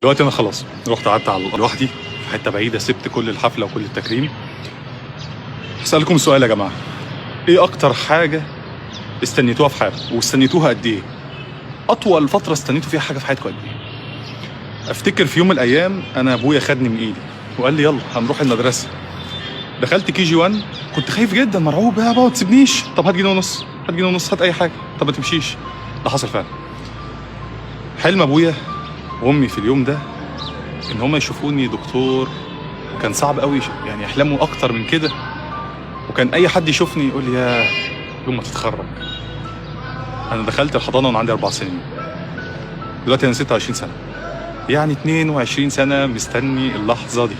دلوقتي انا خلاص رحت قعدت على لوحدي في حتة بعيده، سبت كل الحفلة وكل التكريم. هسألكم سؤال يا جماعة، ايه اكتر حاجة استنيتوها في حياتكم واستنيتوها قد ايه؟ اطول فترة استنيتوا فيها حاجة في حياتكم قد ايه؟ افتكر في يوم من الايام انا ابويا خدني من ايدي وقال لي يلا هنروح المدرسة. دخلت KG 1، كنت خايف جدا مرعوب، يا بابا ما تسيبنيش، طب هات جنيه ونص، هات جنيه ونص، هات اي حاجة، طب ما تمشيش. ده حصل فعلا. حلم ابويا وامي في اليوم ده ان هما يشوفوني دكتور، وكان صعب قوي يعني يحلموا اكتر من كده. وكان اي حد يشوفني يقول لي يا يوم ما تتخرج. انا دخلت الحضانة وانا عندي 4 سنين، دلوقتي انا 26 سنة، يعني 22 سنة مستني اللحظة دي.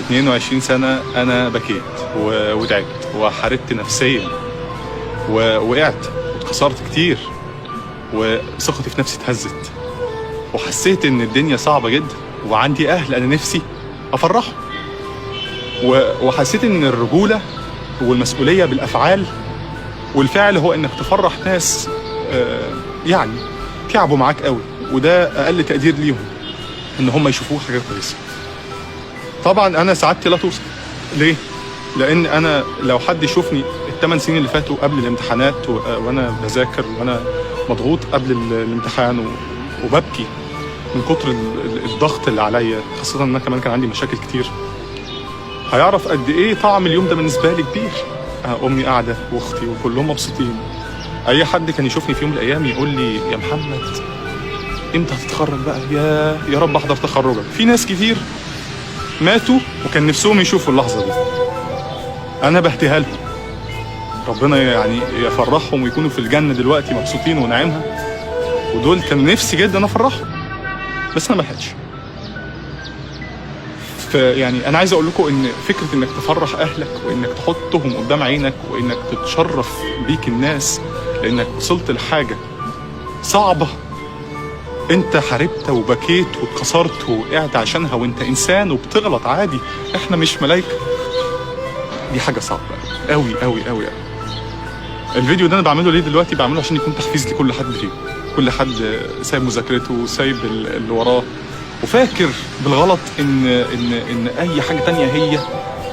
22 سنة انا بكيت وتعبت وحاربت نفسيا ووقعت واتكسرت كتير، وثقتي في نفسي اتهزت، وحسيت ان الدنيا صعبة جدا، وعندي اهل انا نفسي افرحهم، وحسيت ان الرجولة والمسؤولية بالافعال، والفعل هو انك تفرح ناس يعني تعبوا معاك قوي، وده اقل تقدير ليهم ان هم يشوفوه حاجة كويسة. طبعا انا سعادتي لا توصف. ليه؟ لان انا لو حد يشوفني ال8 سنين اللي فاتوا قبل الامتحانات وانا بذاكر وانا مضغوط قبل الامتحان وببكي من كتر الضغط اللي عليا، خاصة ان انا كمان كان عندي مشاكل كتير، هيعرف قد ايه طعم اليوم ده بالنسبة لي كبير. امي قاعدة واختي وكلهم مبسوطين. اي حد كان يشوفني في يوم من الايام يقول لي يا محمد امتى هتتخرج بقى، يا رب احضر تخرجك. في ناس كتير ماتوا وكان نفسهم يشوفوا اللحظة دي، انا بهديها لهم، ربنا يعني يفرحهم ويكونوا في الجنة دلوقتي مبسوطين ونعيمها، ودول كان نفسي جدا افرحهم بس انا ما لحقتش. فيعني انا عايز اقول لكم ان فكرة انك تفرح اهلك وانك تحطهم قدام عينك وانك تتشرف بيك الناس لانك وصلت لحاجة صعبة انت حاربت وبكيت واتكسرت ووقعت عشانها، وانت انسان وبتغلط عادي، احنا مش ملايكة، دي حاجة صعبة قوي قوي قوي قوي. الفيديو ده انا بعمله ليه دلوقتي؟ بعمله عشان يكون تحفيز لكل حد فيكم، كل حد سايب مذاكرته وسايب اللي وراه وفاكر بالغلط ان ان ان اي حاجة تانية هي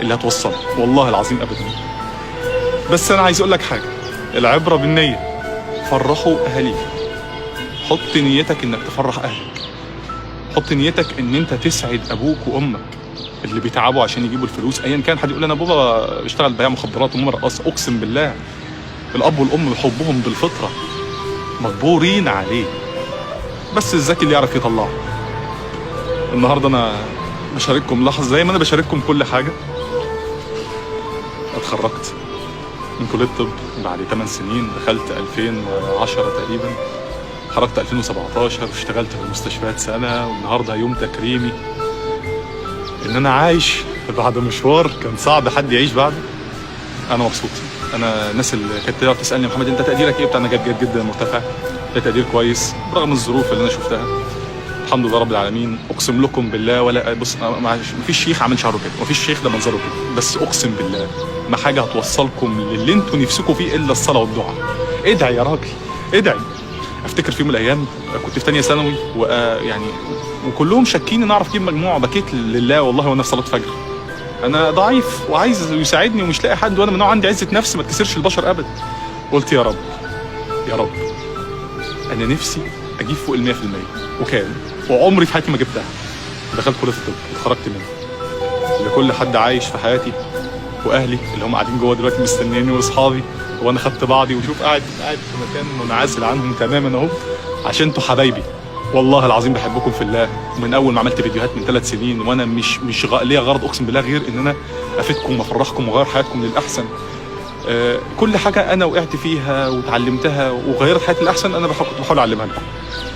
اللي هتوصله، والله العظيم ابدا. بس انا عايز اقول لك حاجة، العبرة بالنية. فرحوا اهاليك، حط نيتك انك تفرح اهلك، حط نيتك ان انت تسعد ابوك وامك اللي بيتعبوا عشان يجيبوا الفلوس ايا كان. حد يقول انا بابا بيشتغل بيع مخدرات وماما رقاصه، اقسم بالله الاب والام بحبهم بالفطرة مجبورين عليه، بس الذكي اللي يعرف يطلعه. النهارده انا بشارككم لحظة زي ما انا بشارككم كل حاجة. اتخرجت من كليه الطب بعد 8 سنين، دخلت 2010 تقريبا، خرجت 2017 واشتغلت في المستشفيات سنة، والنهارده يوم تكريمي ان انا عايش بعد مشوار كان صعب حد يعيش بعده. انا مبسوط. انا الناس اللي كانت تقعد تسالني محمد انت تقديرك ايه بتاع، انا جايب جيد جدا مرتفع، ده تقدير كويس برغم الظروف اللي انا شفتها، الحمد لله رب العالمين. اقسم لكم بالله، ولا بص مفيش شيخ عامل شعره كده، مفيش شيخ ده منظره كده، بس اقسم بالله ما حاجة هتوصلكم للي انتوا نفسكم فيه الا الصلاة والدعاء. ادعي يا راجل، ادعي. افتكر في يوم من الايام كنت في ثانية ثانوي ويعني وكلهم شاكين ان اعرف اجيب مجموعة، بكيت لله والله وانا في صلاة فجر، انا ضعيف وعايز يساعدني ومش لاقي حد، وانا من نوع عندي عزه نفس ما تكسرش البشر ابدا. قلت يا رب يا رب انا نفسي اجيب فوق ال 100%، وكان وعمري في حياتي ما جبتها. دخلت كليه الطب واتخرجت منها. لكل حد عايش في حياتي واهلي اللي هم قاعدين جوه دلوقتي مستنيني واصحابي، وانا خدت بعضي وشوف قاعد في مكان منعزل عنهم تماما اهو، عشان انتوا حبايبي والله العظيم بحبكم في الله. ومن اول ما عملت فيديوهات من 3 سنين وانا مش ليا غرض اقسم بالله غير ان انا افيدكم وافرحكم واغير حياتكم للاحسن. كل حاجة انا وقعت فيها وتعلمتها وغيرت حياتي للاحسن انا كنت بحاول اعلمها لكم.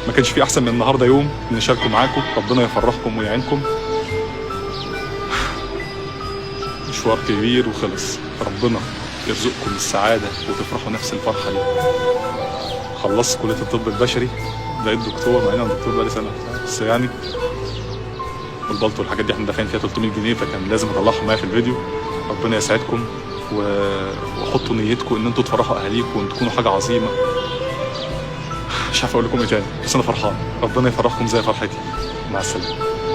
ما كانش في احسن من النهارده يوم نشاركه معاكم. ربنا يفرحكم ويعينكم. مشوار كبير وخلص، ربنا يرزقكم السعادة وتفرحوا نفس الفرحة دي. خلصت كليه الطب البشري، بقيت دكتور، مع ان انا دكتور بقالي سنة بس يعني. والبلطو والحاجات دي احنا دافعين فيها 300 جنيه، فكان لازم اطلعهم معايا في الفيديو. ربنا يسعدكم وحطوا نيتكم ان انتوا تفرحوا اهاليكم وان تكونوا حاجة عظيمة. مش عارف اقول لكم ايه تاني، بس انا فرحان. ربنا يفرحكم زي فرحتي. مع السلامة.